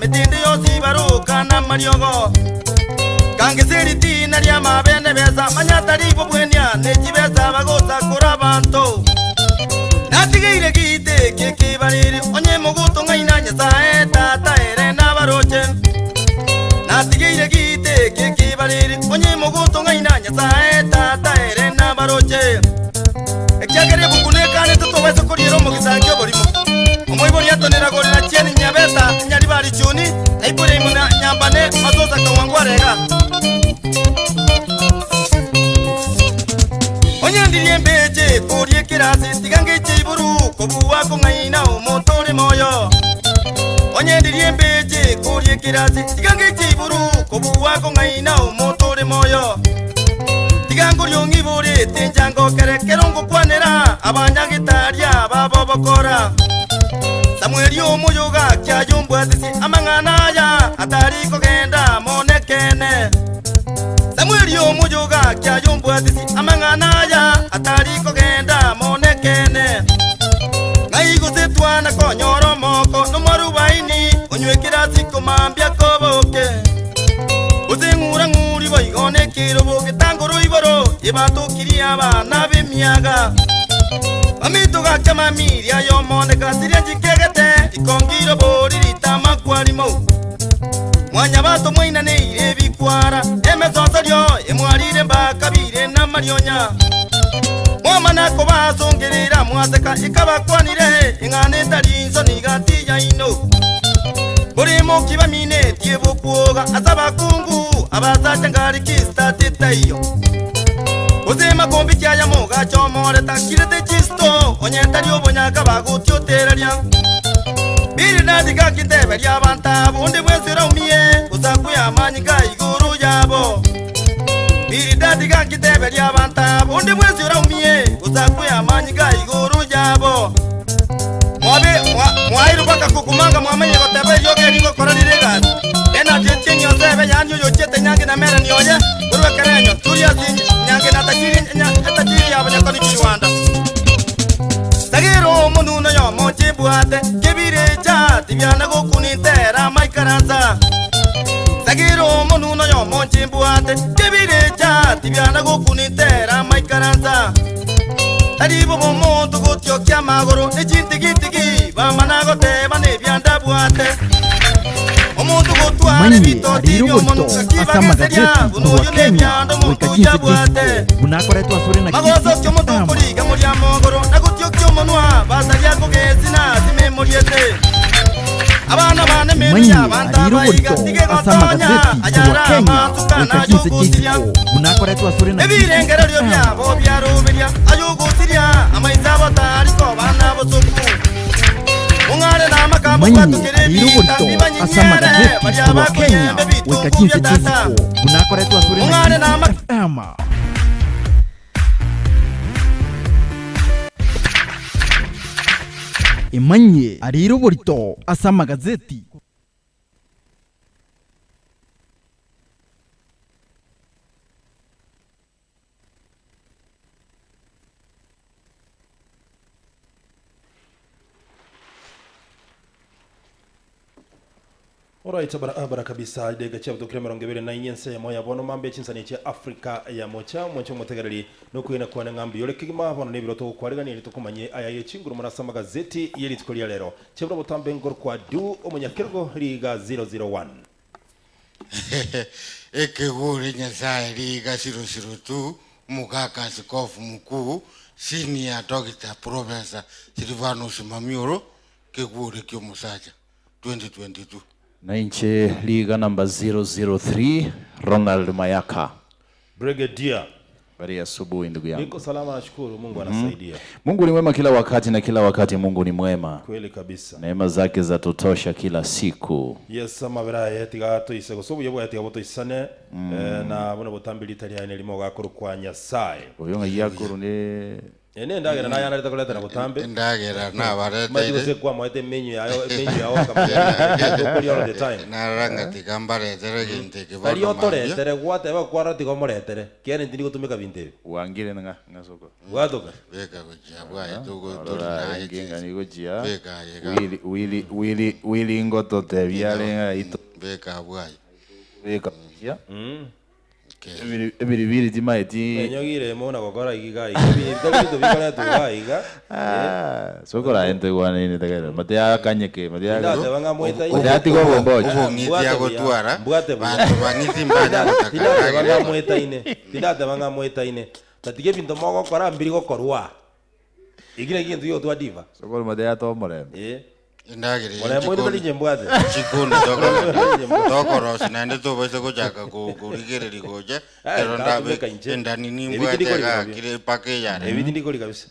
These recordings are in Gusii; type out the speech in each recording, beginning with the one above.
Metinde yonsi baroka namariogo. Kangese ritina ri'amabene besa, manya tari bobwenia ne chibesa bagosakora abanto. Natigeire gite eke ekebariri, onye mogotong'aina Nyasae Tata ere nabaroche. Natigeire gite eke ekebariri, onye mogotong'aina Nyasae Tata ere nabaroche. Ekiagera ebuku nekanete tobaisa koriera omogisangio oborimo. Omoibori atonera gorera chieni Nyabeta, Nyaribari Chuni, na Iburaimu na Nyambane, Masosa Kawangware iga. Onye ndirie embeche ekoria ekerasi, tiga ngeche iburu kobua kong'aina omonto ore moyo. Onye ndirie embeche ekoria ekerasi, tiga ngeche iburu kobua kong'aina omonto ore moyo. Tiga ngorie ong'ibore, tincha ngokere kero ngokwanera abanyagitari aba b'obokora. Samweli omoyoga akia ayombwatisi amang'ana aya atari kogenda amo nekeene. Samweli omoyoga akia ayombwatisi amang'ana aya atari kogenda amo nekeene. Ng'ai gose twana konyora omoko nomwarubaini onywekera ase komambia koboke. Gose ng'ura ng'uri boigo nekerobo getangoro iboro ebatokirie abana b'emiaga. Bamito gaka mamiri ayomoneka siria njikegete ikongiro bori ritama kwarimo. Mwanyabanto mwainaneire ebikwara emesonsorio emwarire mbakabire namarionya. Mwamana kobasongerera mwaseka ikabakwanire ing'ana etari nsoni gati yaino. Bori mokibaminetie bokwoga ase abakungu abasacha ngari kistatitaiyo. Gose makombi kiaya mogachomoreta kirete chisto onyetari obonyaka bagotiotereria. Biri nadiga kiteberia abanto abo onde bwensi oraumie gosakwe amanyika igoro yabo. Biri nadiga kiteberia abanto abo onde bwensi oraumie gosakwe amanyika igoro yabo. Mwabe mwairu baka kukumanga mwamenye goteba eriogo eri ngokora rire egasi. Ena tietie nyosebe yani oyochiete nyange na mere nioye korwa kerenyo Julius nyange na tajiri etajiri yabo nyakoni Rwanda. Tagiro omonuno yomo chibwate kebirecha tibyana gokunintera maikaransa. Tagiro omonuno yomo chibwate kebirecha tibyana gokunintera maikaransa. Tari bobo omonto gotiokia amagoro nechintigitigi bamana goteba nebyanda bwate. Omonto gotwara Manye ebitoti arire oborito by'omonuka ase amagazeti kibageseria buno korwa oyo Kenya nebyanda goika omonto chinse yabwate. chisiko buna akoretwe asore na Magoso kyomuntu FM. kuriga muri amogoro nagutiokia omonwa basaria kogesi nasime moriete. Abana bane menu Manye y'abantu arire abaiga oborito tige ase gotonya amagazeti korwa ayara Kenya amatuka goika chinse nayogosiria. chisiko buna akoretwe asore na Ebirengererio FM. byabo byarubiria ayogosiria amaiza botariko bana bosuku. Mung'are n'amakambo Manye gwatukire arire ebita oborito ase bibanyinyere amagazeti baria korwa Kenya bakuyembe goika bituku chinse bya tata. chisiko buna akoretwe asore na Mung'are n'ama FM. Emanye arire oborito ase amagazeti. Alright, barabara kabisa idega cha butokire 24 nse ya moya bono mambe chinsani cha Afrika ya mocha mocha mutegereri no kwina kwana ngambi yole kigima bono nebiro to kwarigani ritukumanye aya yechinguru murasa magazeti yeritiko lya lero chebro butambe ngor kwa du omunyakergo liga 001 ekegure nyasaye liga 002 mugaka askofu mukuu senior doctor professor Silvanus Mamioro kegure kyomusacha 2022. Na inche liga namba 003 Ronald Mayaka. Brigadier. Habari ya asubuhi ndugu yangu. Niko salama nashukuru Mungu anasaidia. Mungu ni mwema kila wakati na kila wakati Mungu ni mwema. Kweli kabisa. Neema zake zatutosha kila siku. Yes amaberaye tiga toise gosobuye bwa tiga botoisane na buno butambili itali limo gakuru kwa Nyasaye. Oyo ng'ai yakuru ni Eye nendagera nayanarete koretera botambe. Endagera Omanyete nabareteire. gose kwamoete emenu yaye emenu yao okamanya egento okoria all the time. Narora ng'a tiga mbaretere egento eke Tari bono mambia. otoretere gwateba kwarora tiga omoretere, kiagera intindi gotumeka binto ebi. Bwangire ng'a ng'asoko. Bwatoka. Beka gochia bwaye togo tori Orora naye arenge ng'a chinsa. nigochia Beka aye iga. Willy Willy Willy Willy ngototebia are ng'a ito Beka abwo aye. beka gochia. Ebiri ebiribiri timaeti. Enyogire emo na gokora iga iga iga ebi bitari binto bikoretwa iga iga eh. Sokoro aye ntoigwanaine tegerera mate akanyeke mate Tindateba ng'a moetaine. mate atige obombochi. Obong'iti Mbwate buya, agotwara mbwate buya. banto bang'iti mbanya gotaka Tindateba ndagera ng'a eba. moetaine, tindateba ng'a moetaine. Tatiga ebinto mogokora mbiri gokorwa. Eki nakio egento giogotwa diva. Sokoro mate atoe omorembe. Eh. Endagera eye Morembe oito tari chikoni inche mbwate. chikoni tokogenda tokorosia naende tobaisa gochaka ko- korigereria gocha Eh, ekero ndabe ndatumeka inche. endani Ebi nimbwate tindikori iga birobio. kire mpaka eyare. Ebi tindikori kabisa.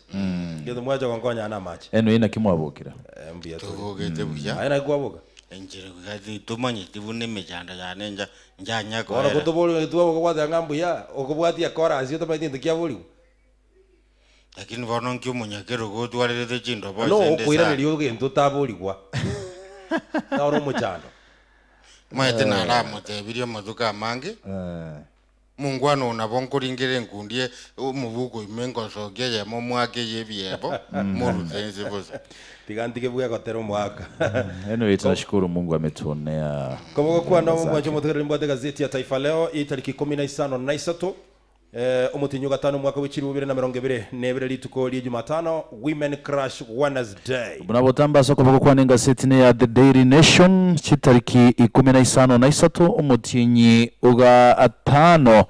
Egento mwacha gonkonya na amache. Anyway naki mwabokire? Eh, mbuya tore. Tobogete buya. Aye naki kwaboka? Enchera iga titomanyeti buna emechando yane nja njanya Bono koera. kotobori twaboka gwateba ng'a mbuya, okobwatia chorus otamanyeti gento kiaborigwe. Lakini bono nki omonyakerogo otwarerete chindobo No ase ende sana? okoiraneria egento otaborigwa, naro omochando. Omanyete naramotebirie amatuko amange, Mongwana oo nabo nkoringera enkundi e omobuko ime ngosokia eyemo mwake y'ebiebo, morute inse bosa. Tiga ntige bwegotera omoaka. Anyway, tunashukuru Mungu ametuonea Kobogokwana neema omwancho zake. omotegereri mbwate gazeti ya Taifa Leo itariki ikomi na isano na isato Omotienyi o gatano omwaka bwe chilifu bibere na emerongo ebere na ebere rituko rie Jumatano, Women Crush Wednesday. Buna botambe ase okoboko kwane engaseti neya The Daily Nation, chitariki ikomi na isano na isato omotienyi o gatano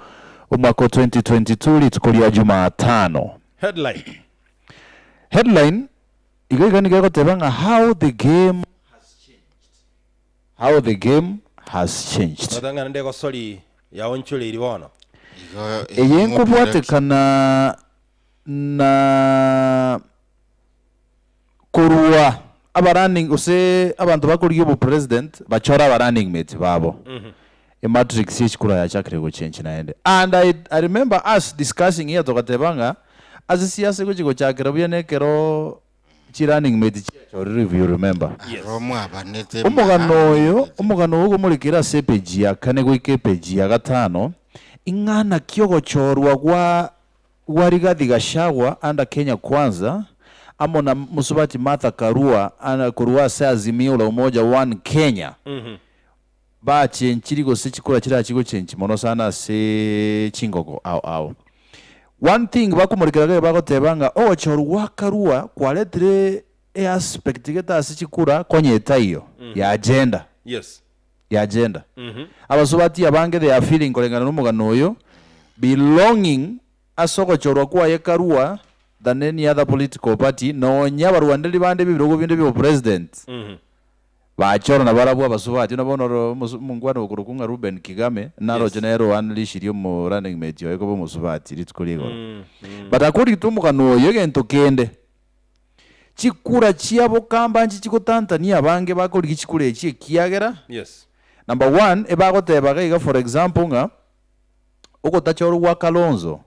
omwaka o 2022 rituko ria Jumatano. Headline. Headline iga iga nigo egoteba ng'a How the game has changed. How the game has changed. Gotang'ana ndegosori yaonchoreiri bono. Igo Eye eking'o Felix. nkobwatekana na korwa aba running gose abanto bakorigia obopresident bachore aba running mate babo. Ematrix ye chikura yachakire gochenchi naende. And I, I remember us discussing here togateba ng'a ase siasa egochi gochakera buya nekero Chi running mate chiachorire if you remember. Yes. Aro mwabanete Omogano oyo, omogano oyo ogomorekera ase epeji ya kane goika epeji ya gatano, ing'ana ki ogochorwa gwa gwa Rigathi Gachagua under Kenya Kwanza amo na mosubati Martha Karua korwa ase Azimio la Umoja One Kenya Bachenchiri gose chikura chirachi gochenchi mono sana ase chingogo ao ao. One thing bakomorekera gaiga bagoteba ng'a ogochorwa gwa Karua kwaretire easpect gete ase chikura konya etaiyo ya gender. Yes. Ya gender. Abasubati abange they are feeling koreng'ana nomogano oyo belonging ase ogochorwa kwaye Karua than any other political party nonya abarwaneri bande b'ebirogo binde biobopresident. Bachora nabarabwo abasubati, buna bono oro omongwana okorokwa ng'a Reuben Kigame, naroche nere ounleashirie omo running mate oye koba omosubati rituko ria igoro. But according to omogano oyo egento kende, chikura chiabo kamba nchichi gotantania abange bakorigia chikura echi ekiagera, Yes. number one, ebagoteba iga iga for example ng'a, ogotachorwa gwa Kalonzo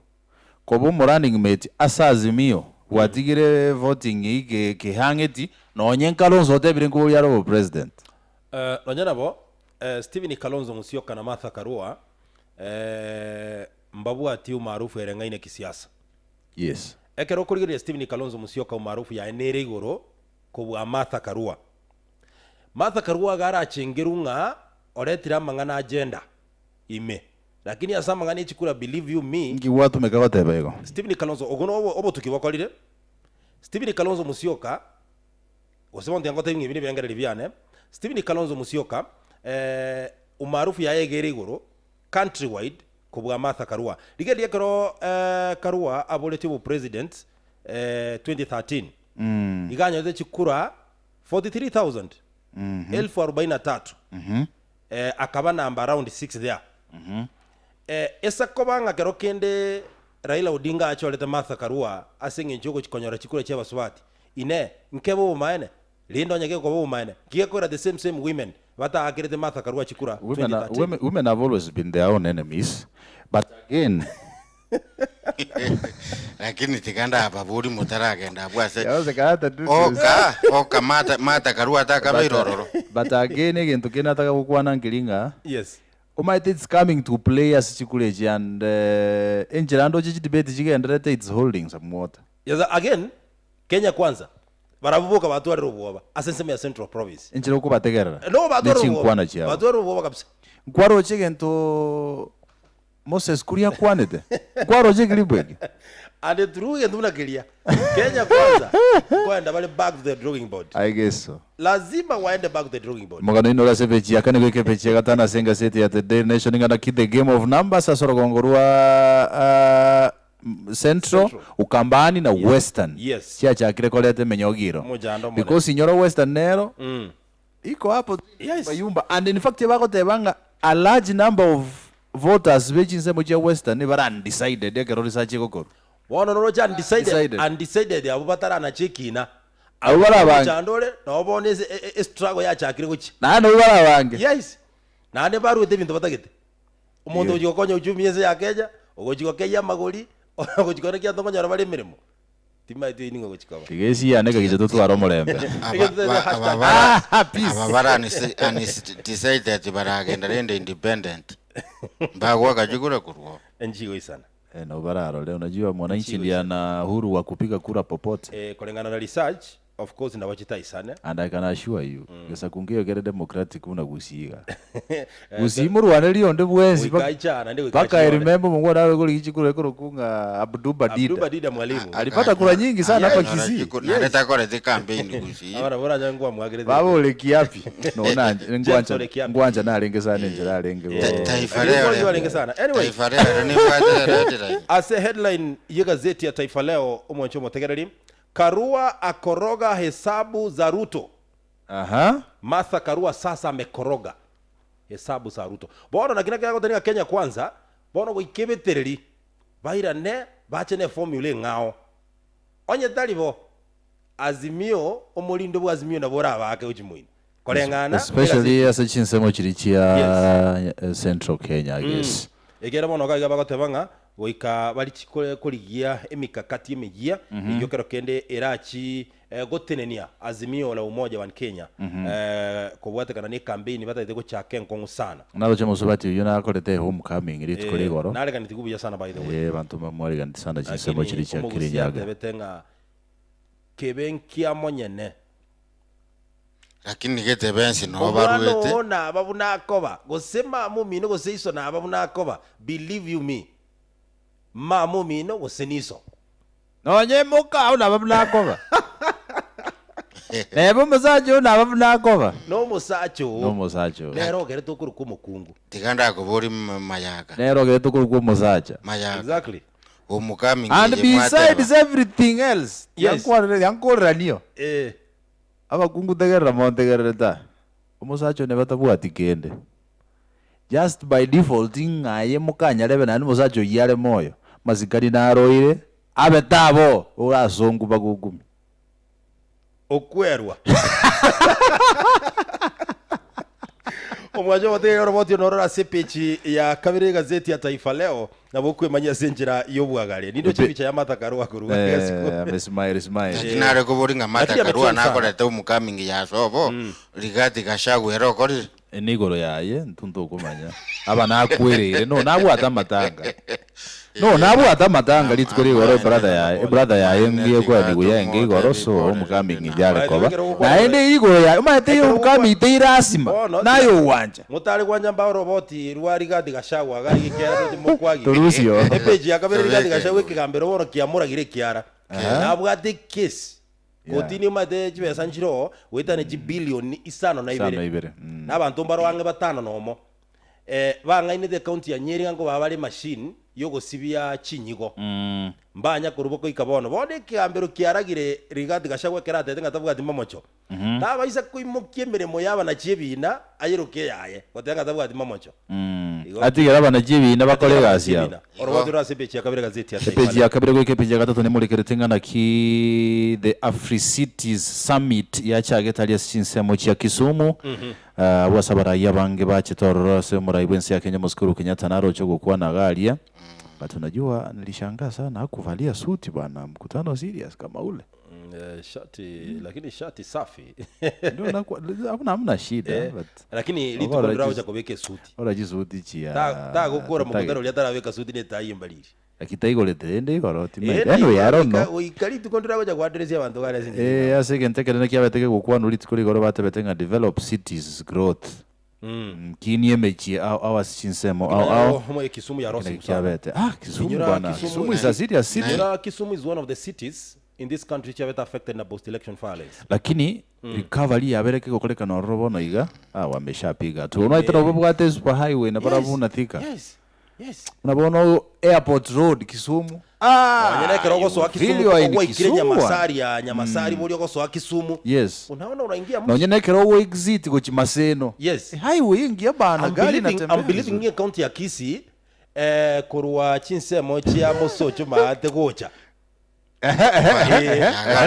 koba omo running mate ase Azimio gwatigire voting eyio ke kehang'eti nonye Kalonzo otebire nkoboria are obo president. Nonya nabo, Stephen Kalonzo Musyoka na Martha Karua mbabwati umaarufu ereng'aine kisiasa. Yes. Ekero okorigereria Stephen Kalonzo Musyoka umaarufu yaye nere igoro kobua Martha Karua. Martha Karua iga arachengerwe ng'a oretire amang'ana agenda ime. Lakini ase amang'ana echikura believe you me. Inki gwatumeka goteba igo? Stephen Kalonzo ogo no obotuki bokorire. Stephen Kalonzo Musyoka gose bono tiga ngotebi ng'a ebi nebirengererio biane. Stephen Kalonzo Musyoka eh, umaarufu yaye iga ere igoro country wide kobua Martha Karua. Rigereria ekero eh, Karua aboretie obopresident eh, 2013 iga anyorete chikura 43,000 elfu arobaini na tatu Eh, akaba number around six there. Eh, ase koba ng'a kero kende Raila Odinga achorete Martha Karua ase eng'encho yogochi konyora chikura chia abasubati, inee, nkebe obomaene? Rende onye gekoba obomaene, nki gekogera the same same women bataakerete Martha Karua chikura Women are, 2013? women, women have always been their own enemies but again. Lakini tiga ndababori motaragenda abwo ase Yose kata tu oka oka mata mata karua atakabeire ororo. But again egento kende nataka gokwana nkeri ng'a Yes. omanyete it's coming to play ase chikura echi and eh, enchera ndoche chidebate chigenderete it's holding some water. Yes, again, Kenya Kwanza barabwo boka batwarire obwoba ase ensemo ya Central Province. Enchera okobategerera No ne batwarire obwoba. chinkwana chiabo. Batwarire obwoba kabisa. Nkwaroche egento Moses Kuria akwanete? Nkwaroche ekilipu eke? And through egento buna keria Kenya Kwanza nkoenda bare back to the drawing board. I guess so. Lazima waende back to the drawing board. Omogano oino ore ase epeji ya kane goika epeji ya gatano ase engaseti ya The Daily Nation ng'a naki The Game of Numbers ase orogongo rwa ah, m- Central, Central. Ukambani na Western Yes. chiachakire koreta emenyogiro Omochando omonene. because inyora Western nero Mm. iko hapo Yes. bayumba and in fact bagoteba ng'a a large number of voters be chinsemo chia Western bara undecided ekero research egokorwa. Bono noroche undecided, Decided. undecided abwo bataranacha ekina. Abwo bare abange. Omochando ore nabo bono ase e- e- estruggle yachakire gochia. Naende abwo bare abange. Yes. Naende baruete ebinto batagete. Omonto ogochia gokonya uchumi ense ya Kenya, ogochia gokeyia amagori, ogochia kore ki tokonyora bare emeremo. Timaeti eyio ning'o ogochia koba. Tiga esi yane ekagicha totware omorembe. Aba Egento ba- hashtag. aba bara Ah, peace. aba bara unsi- undecided baragenda rende independent mbagoaka chikura korwa oo. Enchigo isana. Eh, nabo bararore unajua mwananchi Enchigo ndiye ana huru wa kupiga kura popote. Eh, koreng'ana na research, of course nabo chitaisane. And I can assure you, gesaku nkeiyo kere democratic buna Gusii iga. Gusii morwanerie onde bwensi Goika bak- aichana, naende goika mpaka I achinyore. remember omongwana nare korigia chikura ekorokwa ng'a Abduba Dida. Abduba Dida mwalimu. Alipata kura nyingi sana hapa Akanyora Kisii. naende takorete campaign Gusii. Abana boranyare nkwamwakerete. Baba ore kiapi no nanje James ngwancha ore kiapi. ngwancha narenge sana enchera arenge go. Taifa Lakini Leo kwanza rero. arenge sana. Anyway. Taifa Leo rero nibwate red line. Ase headline y'egazeti ya Taifa Leo omwancho omotegereri Karua akoroga hesabu za Ruto. Aha. Martha Karua sasa amekoroga hesabu za Ruto. Bono naki naki agoteba ng'a Kenya Kwanza bono goika ebetereri bairane bache ne formula eng'ao. Onye tari bo Azimio omorindo bwa Azimio nabo orabake gochia moino. Koreng'ana Especially ase chinsemo chiria chia Yes. eh, Central Kenya I guess. Ekiagera bono iga iga bagoteba ng'a goika barichi korigia emikakati emigiya eyio kero kende erachi gotenenia Azimio la Umoja One Kenya kobwatekana ne ekampeini batagete gochaka enkong'u sana. Naroche mosubati oyio nakorete homecoming rituko ria igoro. Nareganetigwe buya sana by the way. Eh, abanto bamwareganeti sana chinsemo Lakini chiria chia omogusia Kirinyaga. atebete ng'a kebe nkia monyene. Lakini gete bensi noo Omwana baruete. oo naba buna akoba, gose mama omino gose iso naba buna akoba, believe you me, mama omino gose niso. Nonye moka oo naba buna akoba. Neba omosacha oo naba buna akoba. Nomosacha oo. Nomosacha oo. Nere ogerete okorokwa omokungu. Tiga ndakobori mayaka. Nere ogerete okorokwa omosacha. Mayaka. Exactly. Homecoming And eye besides mwateba. everything else, Yes. yankorerania. Eh. Abakungu tegerera montegerere ta. Omosacha one batabwati kende. Just by default ng'a aye mokanyarebe naende omosacha oyio are moyo, masikani naroire, abe tabo orasongu bagokumia. Okwerwa. Omwancho ogotegerera oroboti norore ase epeji ya kabere y'egazeti ya Taifa Leo, nabo okwemanyia ase enchera y'obwagare. Nindoche Epe- epicha ya Martha Karua korwa Eh, Gesiku. amesmile smile. Lakini nare kobori ng'a Martha Lakini Karua ametrend sana. nakorete homecoming ya sobo, Rigathi Gachagua ere okorire. Ene igoro yaye intwe ntokomanya aba nakwereire no nabwate amatanga no nabwate amatanga rituko rigoro ebrother yaye ebrother yaye ngiye kwani yenge igoro so homecoming yare koba naende igoro yaye omanyete homecoming teirasima naye ogwancha Motare gwancha mbao oroboti rwa Rigathi Gachagua iga ekiara toche mokwagi. Torusio. Epeji ya kabere Rigathi Gachagua ekegambero bono kiamoragire ekiara. Nabwate ekesi. Kotini omanyete chibesa nchire oo goetania chibilioni isano na Isano ibere. na ibere, mm. Na abanto mbaro ang'e batano nomo. Eh, bang'ainete ecounty ya Nyeri ng'a nkobaa bare emachine yogosibia chinyigo. Mbanya korwa goika bono. Bono ekegambero kiaragire Rigathi Gachagua ekero atebete ng'a tabwati mamocho. Tabaisa koimokia emeremo y'abanachi ebina ayeroke eyaye, goteba ng'a tabwati mamocho. Igo Atigere abanachi ebina bakore atigere egasi abanachi yabo. ebina. Oroboti rore ase epeji ya kabere egazeti ya Taifa Epeji Leo. ya kabere goika epeji ya gatato nemorekerete ng'a naki the Africities Summit yachagete aria ase chinsemo chia Kisumu. Ah, abwo ase abarai abange bachete ororo ase omorai bw'ense ya Kenya Omosike Uhuru Kenyatta naroche ogokwana iga aria. But unajua nilishangaa sana hakuvalia suti bwana, mkutano serious kama ule. Shati lakini shati safi. Ndio hakuna hamna shida but Lakini Oba rituko orachis- ndiragocha kobeka esuti. ora chisuti chia Tagokora mukutano uria tarabeka suti netayi embariri. Lakini ende igoro timaite. Anyway, I don't know. Goika rituko ndiragocha gwaderesia abanto gare ase Eh, ase egento ekenene kiabete gegokwanwa rituko rigoro batebete ng'a develop cities growth. Kinie emechie ao ao ase chinsemo ao ao. Omo Kisumu ya Rosi Kene Musana. kiabete. Ah, Kisumu Inyora bwana. Kisumu- Kisumu is a serious city. Inyora Kisumu is one of the cities in this country chiabete affected na post election violence. Lakini recovery yabereke gokorekana ororo bono iga ah wameshapiga tu. Unaitera obwate super highway na barabuna Thika. Yes. Yes. Na bono airport road Kisumu. Ah, Onye nekero ogosoa you feel Kisumu you are in gwaikire Kisumu. Nyamasari ya Nyamasari bori ogosoa Kisumu. Yes. Unaona unaingia mji. Nonye nekero ogo exit gochi Maseno. Yes. Highway ingia bana I'm gari believing, natembea. I'm believing vizuri. in county ya Kisii korwa chinsemo chia mosocho maate gocha.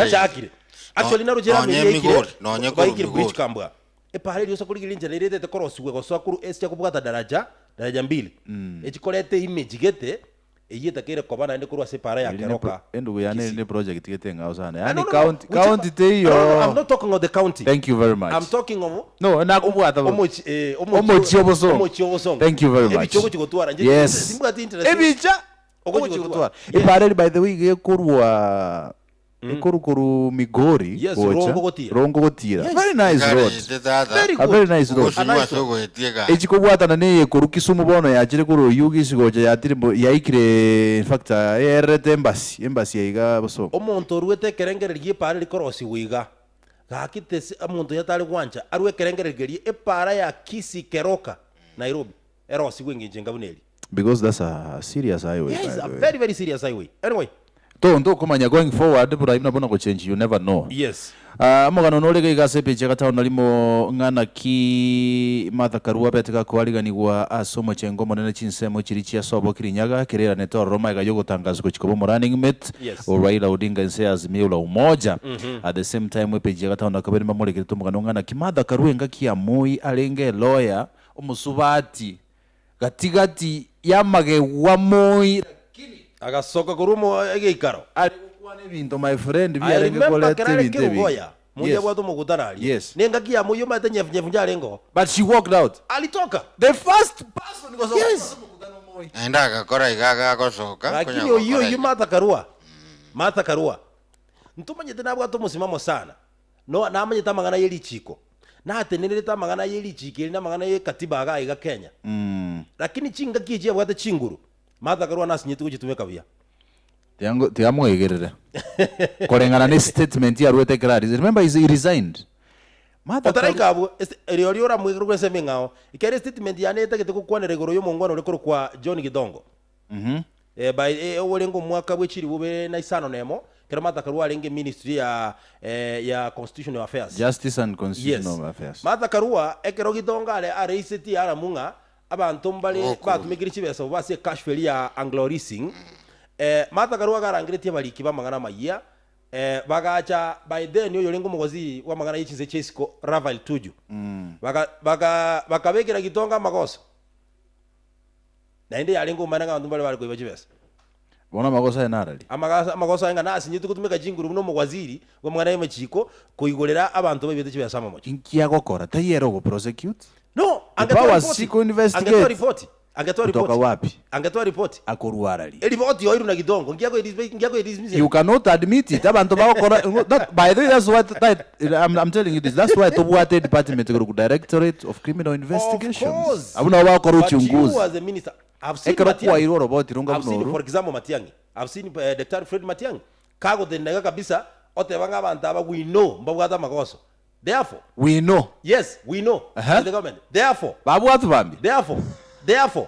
Chakire. Actually naruchera Nonye miri Migori, nonye koru baikire Migori. bridge kambwa. Epare riosa kurigira inchera iretete korosiwe gosoa kuru esi kubwata daraja daraja mbili. Echikorete image gete eyietakeire koba naende korwa ase epara ya Eri ne Keroka. endugu yane Kisii. ne project gete ng'ao sana. Ah, Yani no, no, no. county Whichever- county te No, no, no, I'm iyo. not talking of the county. Thank you very much. I'm talking of No, nakubwata. omochi Omochi obosongo. Omochi obosongo. Thank you very much. Ebicha ogochigotwara. Nje Yes. simbwati interest. Ebicha Ogochigotwara. ogochigotwara. Epare by the way gekorwa ekorukoru Migori Yes, gocha. Rongo gotira. Rongo gotira. Very nice road. Tata A very nice road. ogosunywa ase ogoetia egari Echikobwatana neye koru Kisumu bono yachire koru Oyugis gocha yatire yaikire in fact erete embassy embassy yaiga bosongo. Omonto oruete ekerengereri gie epara rikorosiwa iga gaki tese omonto yatari gwancha arue ekerengereri keria epara ya Kisii Keroka Nairobi erosiwe engencho enga buna eri. Because that's a serious highway. Yes, by a the way. very very serious highway. Anyway, Tonto kumanya going forward but I'm not gonna change you never know. yes. Omogano nore iga ase epeji ya gatano narimo ng'ana ki Martha Karua abete gakoariganigwa ase omochengo omonene chinsemo chiri chia sobo Kirinyaga kereranete ororo magega ya ogotangaswa gochia koba omorunning mate Yes. o Raila Odinga ense ya Azimio la Umoja. At the same time epeji ya gatano na kabere mbamorekerete omogano ng'ana ki Martha Karua engaki ya Moi arenge lawyer omosubati gatigati yamagegwa Moi Agasoka korwa egeikaro. ari gokwana ebinto my friend I biarenge remember koreta kerare ebinto ebi. kerugoya. Muya Yes. bwatu mukutana ali. Yes. Nengaki ya muyo mate nyefu nyefu njarengo. But she walked out. Alitoka. The first person was Yes. Naende agakora iga agagosoka Lakini konya oyo gokora oyo iga. Martha Karua. Martha Karua. Ntumanyete nabwate omosimamo sana. No namanyete amang'ana ye richiko. Natenererete amang'ana ye richiko eri na amang'ana ye katiba iga iga Kenya. Lakini chingaki echi abwate chinguru. Martha Karua nasinyete gochitumeka buya. Tiango tiamwegerere. Korengana ne statement yarwete kerari. Remember he resigned. Martha Karua Otaraika abwo erio rio oramwegere gwe ensemo eng'ao. Ekere statement yane etagete gokwanera igoro y'omongwana ore korokwa John Githongo. By orenge omwaka bwe chiri bubere na isano nemo kero Martha Karua arenge ministry ya ya constitutional affairs. Justice and Constitutional Yes. Affairs. Martha Karua ekero Githongo are areiseti aramung'a abanto mbare Okuru. batumikire chibesa base cash feri ya Anglo Leasing. Martha Karua garangeretie abariki b'amang'ana amaya bagacha by then oyo orenge omogozi w'amang'ana y'echinse chia isiko Rafael Tuju. Baka baka bakabekera Githongo amagoso. Naende yarenge omana ng'a abanto mbare bare koiba chibesa. Bona magoso aye narari. Amagasa amagoso aye ng'a nasinyete gotumeka chinguru buna omowaziri bw'amang'ana y'emechiko koigorera abanto baibete chibesa amamocho. Inki agokora tayero go prosecute. No, The angetoa powers ripoti. siko investigate. Angetoa ripoti. Angetoa Kutoka ripoti. wapi? Angetoa ripoti. Akorwarari. Eripoti yoiru na Githongo. Ngiago ngiago dismiss. You cannot admit it. Abantu bagokora that by the way that's what that I'm telling you this. That's why tobwate department ku Directorate of Criminal Investigations. Of course. Abuna bakora But you uchunguzi. as a minister, I've seen Ekero Matiang'i. kwairwo roboti runga I've seen, bunoru. for example, Matiang'i. I've seen Dr. Fred Matiang'i. Kagotenega kabisa otebanga abantu aba we know mbabwate amagoso. Therefore, We know. yes, we know. Uh-huh. The government. Therefore, Babwatu bambi. therefore, therefore.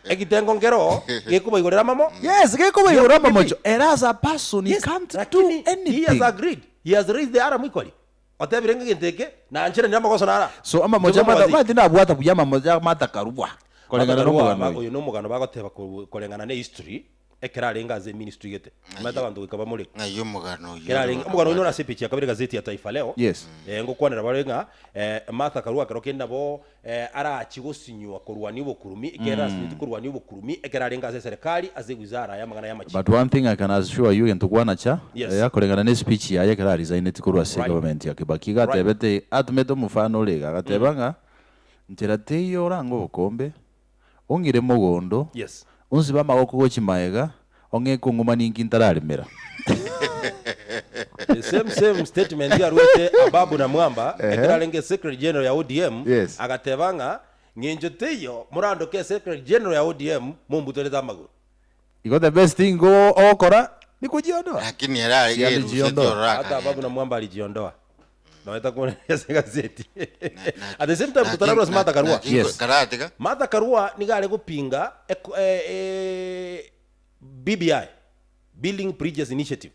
Ekitengo nkero gekubaigorera mamo. Yes, gekubaigorera mamocho. And as a person he Yes, can't do lakini He has anything. agreed. He has raised the alarm equally. Otebire ng'egento eke na nchere nira amagoso nara. So amamocho Njo mata mati nabwata buya amamocho mata karubwa. Korengana Martha Karua, n'omogano oyo. oyo n'omogano bagoteba korengana ne history. Ekero arenge ase eministry gete. Omanyete abanto goika bamoreke. Ng'ai omogano oyio Ekero arenge, omogano oyio nore ase epeji ya kabere egazeti ya Taifa Leo. Yes. Eh, ngokwanera bare ng'a eh, Martha Karua ekero kende nabo eh, arachi gosinywa korwania obokurumi, ekiagera asinyeti korwania obokurumi ekero arenge ase eserekari ase ewizara y'amang'ana y'amachiko. But one thing I can assure you egento kwanacha, Yes. eh, akoreng'ana ne speech yaye ekero aresigneti korwa ase Right. egovernment ya Kibaki, iga Right. atebete, atomete omofano ore iga, agateba ng'a nchera teiyo orange obokombe, Ong'ire mogondo, Yes. onsibe amagoko gochia magega, ong'e kong'uma ninki ntararemera. The same same statement yaruete Ababu Namwamba ekero arenge Secretary General ya ODM Yes. agateba ng'a ng'encho teiyo morandoke Secretary General ya ODM mombutorete amagoro. Igo the best thing go ogokora ni kojiondoa. Lakini ere Siabi ageruseti jiondoa. ororo Hata Ababu akagenda. Namwamba alijiondoa. Noeta kuona ase egazeti. Na- At the same time na- totararwa ase na- Martha Karua. na- Yes. Karatiga. Martha Karua nigo are gopinga eko- eh, eh, BBI, Building Bridges Initiative.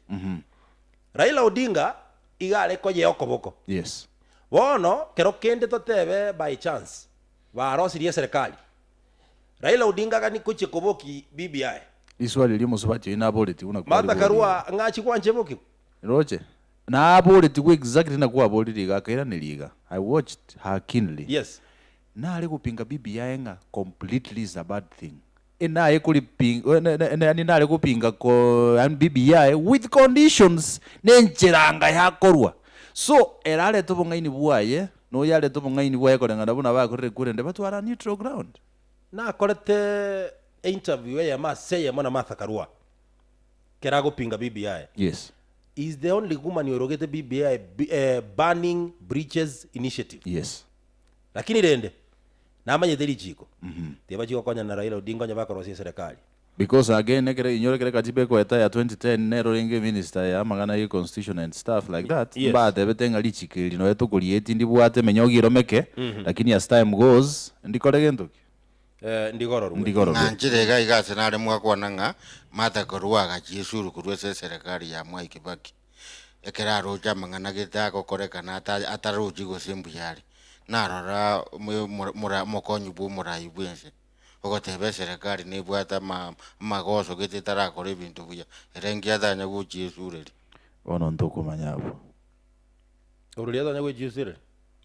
Raila Odinga iga are koyea okoboko. Yes. Bono kero kende totebe by chance barosirie eserekari. Raila Odinga gani kochia koboki BBI. Riswali riria omosubati oyio naboretie buna Martha kwariboria. Karua ng'achi gwancha ebokigwe? Roche, naboretigwe exactly na kwaborire iga akairaneria iga, I watched her keenly. Yes. Nare gopinga BBI ng'a completely is a bad thing. Enaye koriping yaani nare gopinga ko yaani BBI with conditions na encheranga yakorwa. So, ere arete obong'aini bwaye, na oyo arete obong'aini bwaye koreng'ana buna bakorire kure rende batwara neutral ground. Nakorete einterview eyemo ase eyemo na Martha Karua. Kera agopinga BBI. Yes. Is the only woman oirogete BBI eh, Burning Bridges Initiative. Yes. Lakini rende namanyete richiko. Tibachia gokonyana na Raila Odinga onye bakorosia eserekari. Because again ekere inyore ekere katiba ekoeta ya 2010 nero renge minister ya amang'ana ye constitution and stuff like that Yes. mbatebete ng'a richiko eri noe tokorieti ndibwate menya ogiromeke lakini as time goes ndikore gento ki? Eh, ndigororwe. Ndigororwe. Nanchire iga iga ase nare mwakwana ng'a Martha Karua agachia esuru korwa ase eserekari ya Mwai Kibaki, ekero aroche amang'ana gete agokorekana ata atarochi gose mbuya are, narora omo mora mora omokonyi bwa omorai bwa ense, ogoteba eserekari nebwate ama amagoso gete etarakora ebinto buya, ere nki atanya gochia esuru eria. Bono ntokomanya abwo. Oria atanya gochia esuru eria.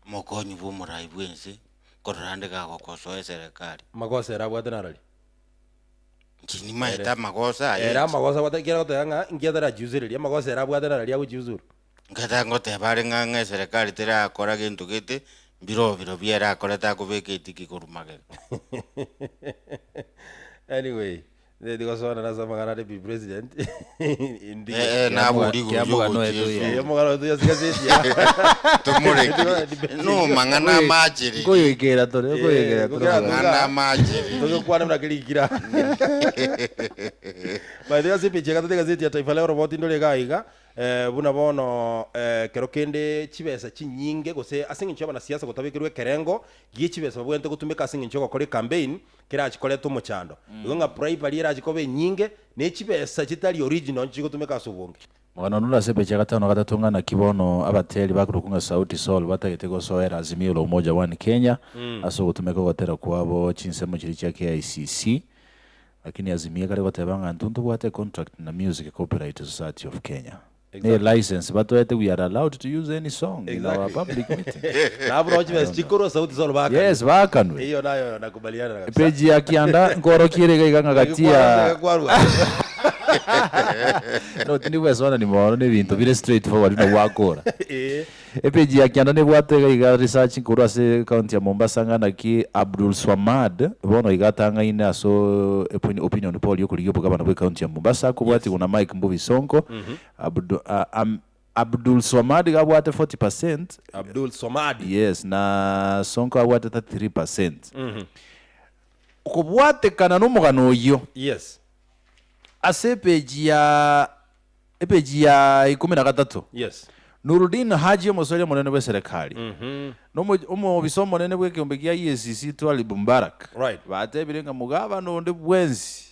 Omokonyi bwa omorai bwa ense, nkorora ande gagokosoa eserekari. Amagoso ere abwate narari? Inche nimaete amagoso aye Ere inche. amagoso abwate ekiagera agoteba ng'a inki atarachiusereria, amagoso ere abwate narari agochiusuru. Nkata ngoteba are ng'a ng'a eserekari terakora gento gete, mbirobio birobio ere akorete akobeka etiki korwa magega. Anyway, Tigosoana ase amang'ana a Deputy President. Indige. Eh, eh, nabori igoro Kiamogano yogochia eto esuru. Eh, omogano oito ase egazeti ya. Tomoreke. No mang'ana amachere. Nkoyoikera tore, nkoyoikera tore. Ngokera Mang'ana amachere. Togokwana buna kerikira. By the way, ase epeji ya gatato egazeti ya Taifa Leo roboti ndore iga iga eh, buna bono eh, kero kende chibesa chinyinge gose ase eng'encho y'abanasiasa gotabekerwa ekerengo gie chibesa babwenerete gotumeka ase eng'encho y'ogokora ecampaign kerachi koreta omochando. Igo ng'a bribery erachi koba enyinge, ne chibesa chitari original nchigotumeka ase obonge. Mogano nore ase epeji ya gatano na gatato ng'a naki bono abateri bakorokwa ng'a Sauti Sol batagete gosoera Azimio la Umoja One Kenya ase ogotumeka ogotera kwabo chinsemo chiria chia KICC. Lakini Azimio ekare goteba ng'a intwe ntobwate econtract na Music Copyright Society of Kenya. Ne license batoete we are allowed to use any song in our public meeting. Nabo roche besa chikorwa Sauti Sol bakanwe. Yes, bakanwe. Hiyo nayo nakubaliana na kabisa. Page ya kianda nkorokie ere iga iga ng'a gati ya Kwarwa. no tindi gwesona ni mono ne ebinto bire straight forward buna gwakora. Eh. Epage ya kianda nebwate iga iga research korwa ase county ya Mombasa ng'a naki Abdul Swamad bono iga atang'aine ase opinion poll yokorigia obogabana bwe county ya Mombasa kobwatigwa na Mike Mbuvi Sonko. Abdu, ah, am, Abdul Swamad iga abwate 40%. Abdul Swamad. Yes, na Sonko abwate 33%. Kobwatekana nomogano oyio. Yes. Ase epeji ya epeji ya ikomi na gatato. Yes. Nurudin Haji omosoria omonene bw'eserekari, na omo- omobisa omonene bw'ekeombe gia EACC Twalib Mbarak Right. batebire ng'a mogabana onde bwensi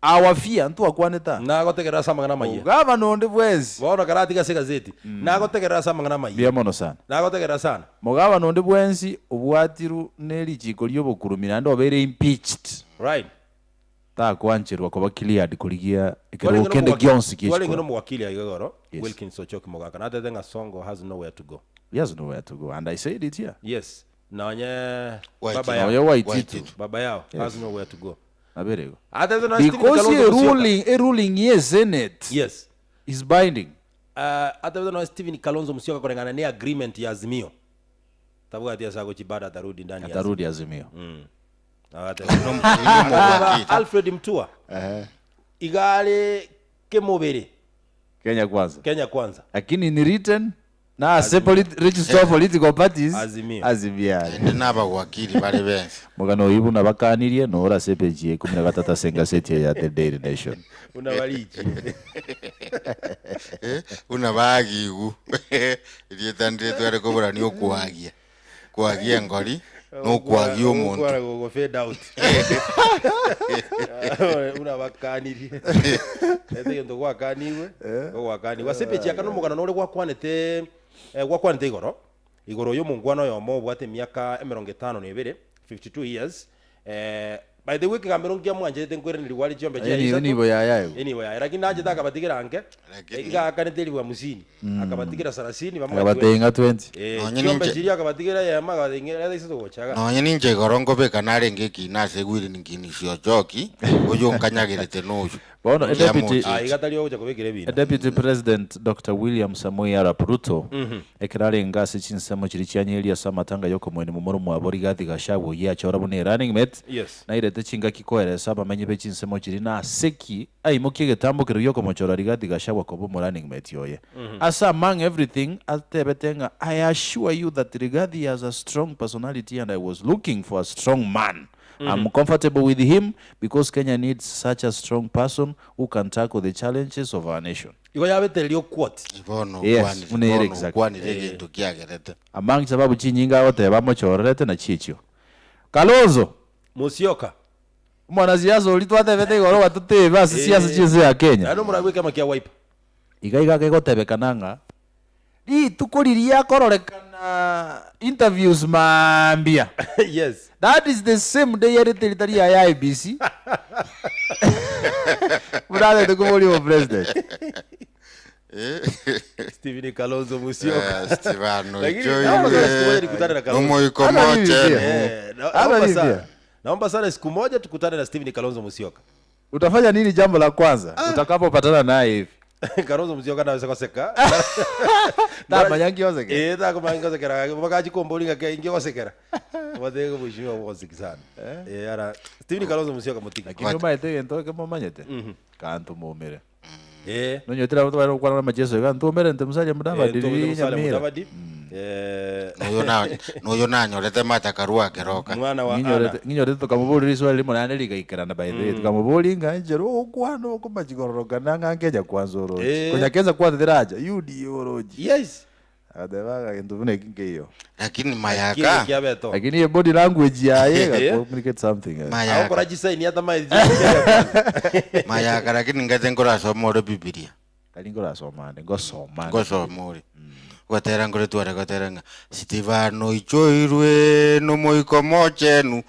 awafia ntwakwanete aa. Nagotegerera ase amang'ana amayia. Mogabana onde bwensi Bono karatiga ase egazeti. Nagotegerera ase amang'ana amayia. Mbuya mono sana. Nagotegerera sana. Mogabana onde bwensi obwatirwe ne richiko ri'obokurumi naende obeire impeached. Right. Takwancherwa koba cleared korigia ekerogo Twarenge kende nomowaki- gionsi gie twarenge chikura. nomowakili aiga igoro Yes. Wilkins Ochoki Mogaka natete ng'a Sonko has nowhere to go. He has nowhere to go and I said it here. Yes. Nonye Waititu. baba yao. Nonya Waititu. Waititu. Baba yao has nowhere to go. Nabere igo. Atete nonya Stephen Because Kalonzo a Musyoka. ruling, a ruling ye Senate Yes. is binding. Atebete nonya Stephen Kalonzo Musyoka koreng'ana ne agreement ya Azimio. Tabwati ase agochi bado atarudi ndani ya Atarudi Azimio. Azimio. Nomowakili. Alfred Mutua. Igare kemobere Kenya kwanza. Kenya kwanza. Lakini ni written na ase register of political parties Azimio. Azimio. Ende nabawakili bare bensi. Mogano oyo buna bakanirie noro ase epeji ya ikomi na gatato ase engaseti eye ya The Daily Nation. Buna barichi. Eh, buna bagigu erieta ndire tware kobora ni okwagia kwagia engori na okwagia omonto Ogokwana gogo fade out. Buna bakanirie. Ete egento gwakanigwe, gwakanigwe. Ase epeji ya kane omogano nore gwakwanete eh, gwakwanete igoro. Igoro ya omongwana oyomo obwate emiaka emerongo etano na ebere, 52 years, eh, by the way ekegambero nkiamwancherete nkoiranerigwa are chiombe chiaye Eni- isato. enibo yaye aye. Enibo yaye. Lakini nachete akabatigera nke, Lakini- iga aakanete elifu hamsini, akabatigera sarasini, bamoe Akabatenga 20. Eh, Nonye chiombe ninche- chiria akabatigera eyemo akabatenga ereta isato gocha iga. Nonye ninche igoro nkobeka narenge ekina ase egwiri ninkinisio ochoki, oyo onkanyagerete noyo. Bono, Nkiamochie. deputy- Ah, iga tari ogocha kobekera ebina. Deputy President Doctor William Samoei Arap Ruto ekero arenge ase chinsemo chiria chianyeria ase amatanga y'okomoenia momura omwabo Rigathi Gachagua oyio achora buna erunning mate Yes. nairete chingaki koeresa abamenyi be chinsemo chiria nase ki aimokie egetambokero gi'okomochora Rigathi Gachagua koba omorunning mate oye. Ase among everything atebete ng'a I assure you that Rigathi has a strong personality and I was looking for a strong man I'm comfortable with him because Kenya needs such a strong person who can tackle the challenges of our nation. Igo yabetereria okwoti. Bono Yes, okwanire, buna ere bono exactly. okwanire egento kiagerete. Among sababu chinyinga agoteba amochorerete nachi echio. Kalonzo, Musyoka. omwanasiasa oria twatebete igoro gwatotebe ase siasa chi'ense ya Kenya. Naende omorai bw'ekiama kia Wiper. Iga iga kegotebekana ng'a rituko riria akororekana interviews mambia. Yes. That is the same day erete ritari ya IEBC. Buna atete koboria omopresident. Stephen Kalonzo Musyoka. Eh, Stevano, Lakini icho naomba sana iwe, siku moja nikutane na Kalonzo. nomoiko Hata mimi moche. pia. Eh, Hata naomba mimi sana. pia. Naomba sana siku moja tukutane na Stephen Kalonzo Musyoka. Utafanya nini jambo la kwanza utakapopatana naye hivi? Kalonzo Musyoka naweza koseka. Tamanya nkioseke. Eh, takumanya nkosekera. Bakachikomboringa ke ingi kosekera. Batege mheshimiwa bosiki sana. Eh, ara Stephen Kalonzo Musyoka mutiki. Lakini omaete egento ekemo omanyete kanto moumere. Eh. Nonyotire abanto bare gokwana na amacheso iga ntomere nte Musalia Mudavadi Eh, riria Musalia Nyamira. Mudavadi. Eh, Noyo na noyo nanyorete mata karua keroka. mwana wa Ana. Ng'inyorete ng'inyorete tokamoboria riswali rimo naende rigaikerana by the way tokamoboria ng'a enchera ogokwana okomachigororokana ng'a Kenya kwanza oroche. Eh. Konya Kenya kwanza teracha UDA oroche. Yes. Agateba ng'a gento buna eki nkeiyo. Lakini Kile mayaka kiabeto. Lakini e body language yaye Eh. ega communicate something else. mayaka Akora chisaini hata mai. mayaka lakini ngate nkorasoma ore Bibilia. Tari nkorasoma ande ngosoma ande. Ngosoma ore. Gotera nkore tware gotera ng'a Stevano ichoirwe nomoiko mochenu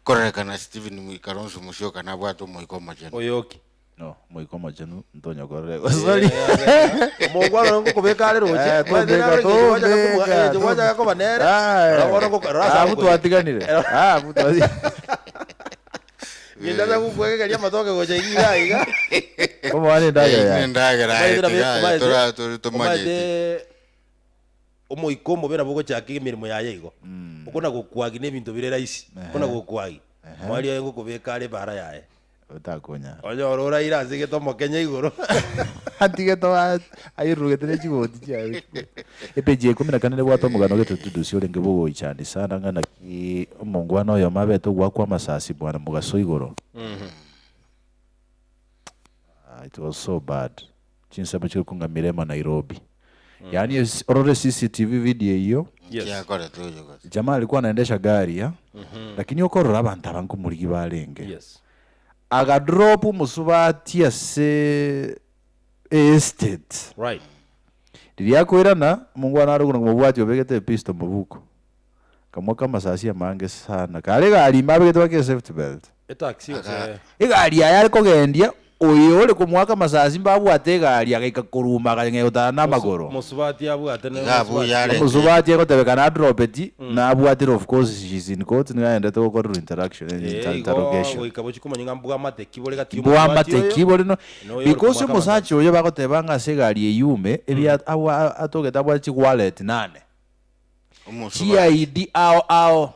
kororekana Stephen Kalonzo Musyoka nabwate omoiko omochenu. Oyoki. No, omoika omochenu ntonyokorere gosori. Omongwana oyo ngokobeka are roche. Eh, tobeka, tobeka, Tobeka koba nere. Ah, Rora bono ngoko- rora ase ah, agokoira. twatiganire. Ah, mutwati. Ngendaza gokwegeria amatoke gocha iga iga. Omwana endagera Eye yaye. endagera yaye tiga tora tori tomanyeti. Omanyete omoika omobe nabo ogochaka emeremo yaye igo. Okona gokwagi na ebinto bire rahisi. Okona gokwagi. Mwaria oye ngokobeka are ebara yaye. Otakonyara. Onyore oraire ase egete omokenya igoro. Atigete airugete ne chigoti chiaye. Epeji ya ikomi na kane nebwate omogano gete tudusi orenge bogoichani sana ng'a naki omongwana oyomo abete ogwakwa amasasi bwana mogaso igoro. Ah, it was so bad. Chinsemo chire kong'a Mirema Nairobi. Yaani orore CCTV video eyio. Yes. Kiakoretwe oyo gose. Jamaa alikuwa anaendesha gari ya. Lakini okorora abanto aba nkomorigi barenge. Yes. Agadrop omosubati ase estate. Right. Riria akoirana, omongwana are okona komobwatia obegete episto mobuko. Akamoaka amasasi amange sana. Kare egari ime abegete baka esafety belt. Etaxi gose. Egari yaye are kogendia, oyo ore komoaka amasasi mbabwate egari agaika koruma akang'ea gotara namagoro. Mosubati abwate ne Iga abwo mosubati. yarenge. Omosubati egotebekana adropeti, nabwatire of course she's in court nigo agendete gokorerwa interaction, Eh, igo interrogation. goika bochie komanya ng'a mbwamate ki bore gati y'omosubati Mbwamate oyo ki bore no na oyo ore because komoaka omosacha amasasi. oyo bagoteba ng'a ase egari eywo ime, ebia abwa atogete abwate chiwallet nane, Omosubati. chi ID ao ao.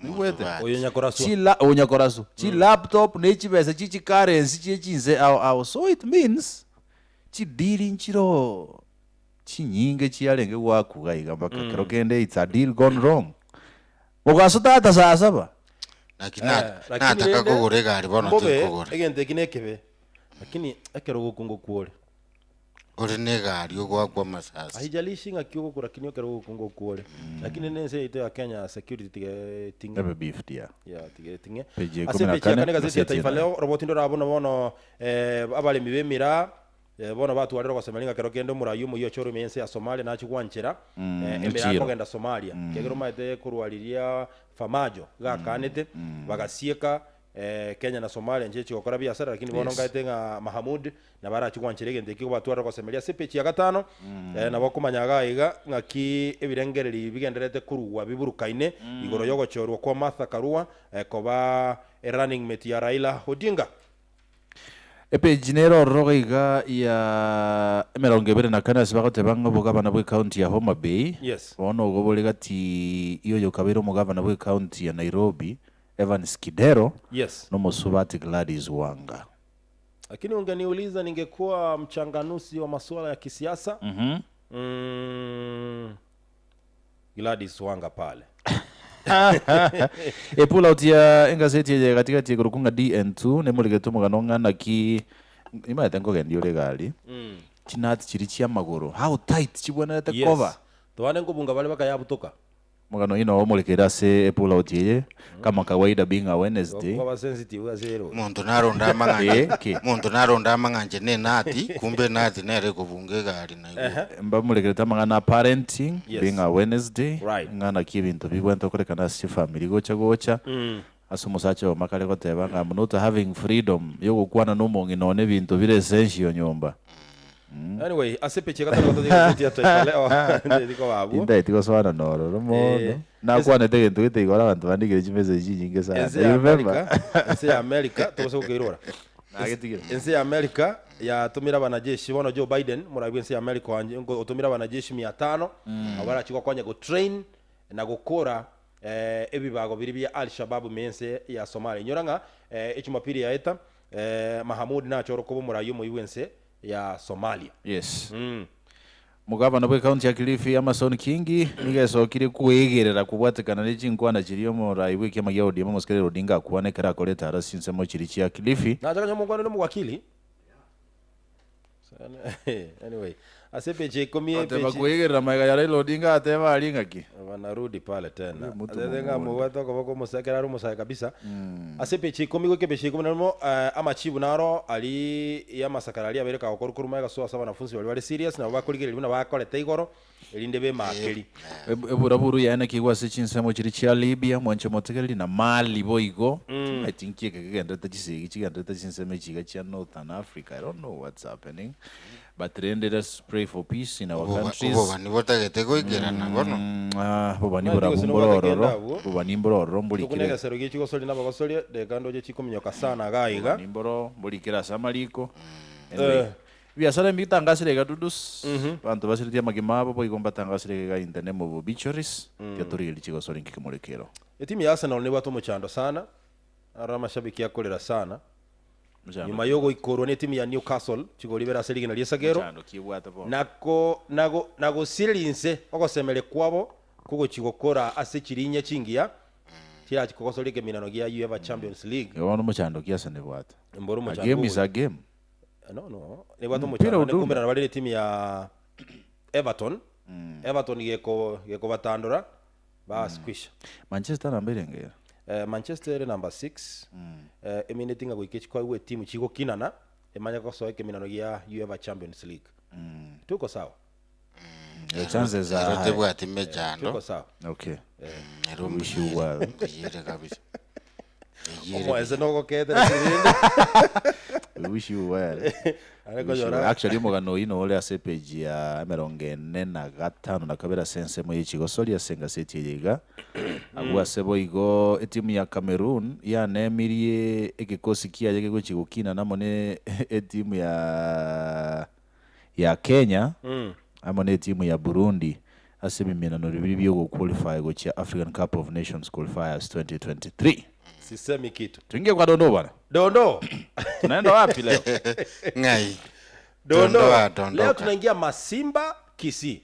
Oigwete? Omosubati. Oyo nyakoraswa. Chila oyo nyakoraswa. Chilaptop ne chibesa chie chicurrency chie chinse ao ao. So it means chideal nchiroo chinyinge chiarenge goakwa iga iga mpaka kero kende it's a deal gone wrong. Mogaso tata saa saba. Naki Eh, na- lakini nataka rende kogora egari bono mbobe tinkogora. egento eki nekebe lakini ekero ogokunga kwore Ore na egari ogoakwa amasasi. Haijalishi ng'aki ogokora lakini ekero ogokunga okwore. Lakini ne ense yaito ya Kenya security tiga eting'e. Ebe beef dia. Yeah, tiga eting'e. Page ya Ase ikomi na epeji ya kane, kane egazeti ya gazeti ya Taifa nane. Leo roboti ndore bono bono eh, abaremi b'emiraa eh, bono batwarire ogosemia ng'a kero kende omorai omoyio ochorwe ime y'ense ya Somalia nachie gwanchera eh, emiraa echiro. ekogenda Somalia. Ekiagera omanyete korwa riria Farmajo iga akanete bagasieka Kenya na Somalia nchiche gokora biasara lakini bono nkaete ng'a Mahamud nabo arachi gwanchera egento ekio kobatwarera gosemeria ase epeji ya gatano nabo okomanya iga iga ng'aki ebirengereri bigendererete korugwa biburukaine igoro yogochorwa kwa Martha Karua koba e running mate ya Raila Odinga. Epeji nere ororo iga ya emerongo ebere na kane ase bagoteba ng'a obogavana bwe county ya Homa Bay Yes. bono ogo bore gati yoyo okabeire omogavana bwe county ya Nairobi Evans Kidero Yes. nomosubati Gladys Wanga. Lakini ungeniuliza ningekuwa mchanganuzi wa masuala ya kisiasa Gladys Wanga pale. E pull out ya engazeti eye gatigati igoro kung'a DN2 nemorigetwe omogano ng'a naki imaete nkogendia ore egari chinati chiri chia amagoro how tight chibwenerete Yes. koba Twane nkobunga bare bakayabutoka. Omogano ino omorekere ase epull out eye kama kawaida being a Wednesday. Kwaba sensitive ase ero. Omonto naronde amang'anche Eh, ki? omonto naronde amang'anche ne enati, kumbe enati nere ekobunga egari naigure. Mbamorekerete amang'ana a parenting Yes. being a Wednesday Right. ng'a naki ebinto bibwenerete korekana ase chifamiri gocha gocha ase omosacha oyomo akare goteba ng'a I'm not having freedom yogokwana na omong'ina one ebinto bire essential nyomba. Anyway, ase epeji ya gatano gotatiga egazeti ya Taifa Leo ndiko abwo. Tintaeti gosoana nororo Eh, mono. Nakwanete egento gete igoro abanto bandikire chimessage chinyinge sana. Ense You ya remember? America, ense ya America togose gokeirora. Nagetigire. Ense ya America yatomire abanajeshi bono Joe Biden morabi bwe ense ya America oanje ngo- otomire abanajeshi 500 abo barachi gokonya gotrain na gokora eh, ebibago biri bia Al Shabab ime ense ya Somalia. Inyora ng'a eh, echumapili yaeta eh, Mahamud nachore koba omorai omoyia bwe ense ya Somalia. Yes. Mugavana Omogavana bw'ecounty ya Kilifi Amason Kingi nigo esokire kwegerera kobwatekana ne chinkwana chiria omorai bw'ekiama gia ODM Omosike Raila Odinga akwana ekero akorete aro ase chinsemo chiria chia Kilifi. Nacha konya omokwana onde omowakili. Anyway, ase epeji ya ikomi Oteba epeji kwegerera magega ya Raila Odinga ateba aria ng'aki. Wanarudi pale tena. Huyo mtu Atete ng'a mumuone. mobwate okoboko omosae ekero are omosae kabisa. Ase epeji ya ikomi goika epeji ya ikomi na rimo eh, amachibu naro aria ya amasakara aria abeire kagokorwa korwa magega ase ase abanafunzi baria bare serious nabo bakorigereria buna bakorete igoro erinde bemakeri. Eburaburu yaye naki igwe ase chinsemo chiria chia Libya, mwanche omotegereri, na Mali boigo. Timanyeti nki eke kegenderete chisegi chigenderete chinsemo echi iga chia Northern Africa. I don't know what's happening. But rende let's pray for peace in our Oboba- countries. Obobani botagete goikerana bono. Ah, bobani Omanyete borabwo gose mboro nobwate kende ororo, abwo. bobani mboro ororo Tokuna mborikire. egesero gie chigosoria na abagosoria, reka ndoche chikominyoka sana iga iga. Bobani mboro mborikire ase amariko. Anyway, Eh. ebiasara mbitangasire iga dudus, abanto basiretie amagima abo boigo mbatangasire iga in the name of obituaries, tiga torigererie chigosori nki kemorikero. Etimu ya Arsenal nebwate omochando sana, aro amashabiki akorera sana. Mochando Nyuma yogoikorwa netimu ya Newcastle chigori ibere ase rigena ri'esagero, Mochando ki ebwate bono? nako nago nagosireria inse ogosemeria kwabo kogochia gokora ase chirinya chingiya chirachi kogosoria ekeminano gia UEFA Champions League. Igo bono mochando ki ase nebwate? Mboro A omochando game is ogocha. a game. No, no. Nebwate Mpira omochando odunda. nekumberana bare netimu ya Everton. Everton geko gekobatandora bas kwisha. Manchester namba erenge ere? Eh, Manchester ere number 6 eh, emineti ng'a goika chikoigwa etimu chigokinana emanye gosoa ekeminano gia UEFA Champions League. Tuko sawa? The chances are Ero high. tebwati mechando. Tuko sawa. Okay. Ero Wish you well. mbuyere kabisa. Omoese nogoketera rende. We wish you well. Are We wish you well. konyora Actually omogano oyio nore ase epage ya emerongo ene na gatano na kabere ase ensemo ye chigosori ase engaseti eye iga. Abwo ase boigo etimu ya Cameroon yanemirie egekosi kiaye gegochia gokina namo ne etimu ya ya Kenya amo ne etimu ya Burundi ase ebiminano bibiri biogoqualify gochia African Cup of Nations Qualifiers 2023. Sisemi kitu. Tuingie kwa dondoo bwana. Dondoo. Tunaenda wapi leo? Ng'ai? Dondoo. Dondoa, Leo dondoka. tunaingia Masimba Kisii.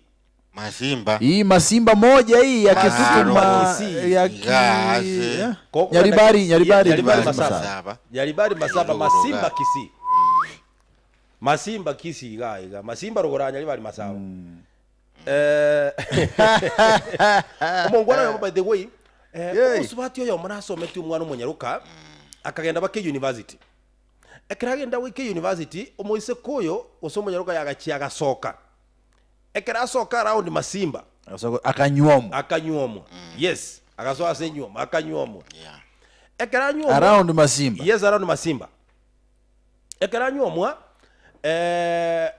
Masimba. Hii Masimba moja hii ya Masimba Kisukuma Kisii. ya ki... Gase. ya? Koko Nyaribari, na- Nyaribari, Nyaribari Masaba. Masaba. Masaba. Nyaribari Masaba Ruguru Masimba ga. Kisii. Masimba Kisii iga iga. Masimba ruguru ya Nyaribari Masaba. Eh Omongwana oyomo by the way, eh Yey. omosubati oyomo nasomete omwana omonyaroka akagenda bake university. Ekero agenda goika university, omoiseke oyo gose omonyaroka yagachia agasoka. Ekero asoka around Masimba, Akanyuomwa. akanyuomwa. Yes, agasoa ase enyuomo, akanyuomwa. Yeah. Ekero anyuomwa Around Masimba. Yes, around Masimba. Ekero anyuomwa, eh,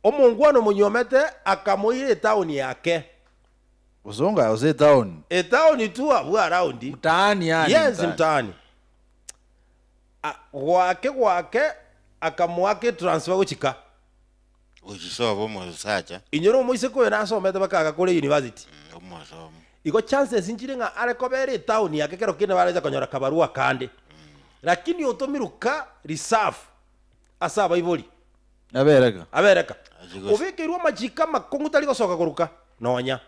omongwana omonyuomete akamoira etown yake. Usonga ose town. Etown tu abwo around. Mtaani yani. Yes, mtaani. A- Gwake gwake akamoaka etransfer gochika. Ochisoba omosacha. Inyora omoiseke oyo nasomete baka agakora university. Omosomo. Igo chances nchire ng'a are kobera etown yake kero kende barecha konyora kabarua kande. Lakini otomiruka reserve ase abaibori. Abereka. Abereka. Achigosi. Obekeirwe amachiko amakong'u tari gosoka koruka nonya.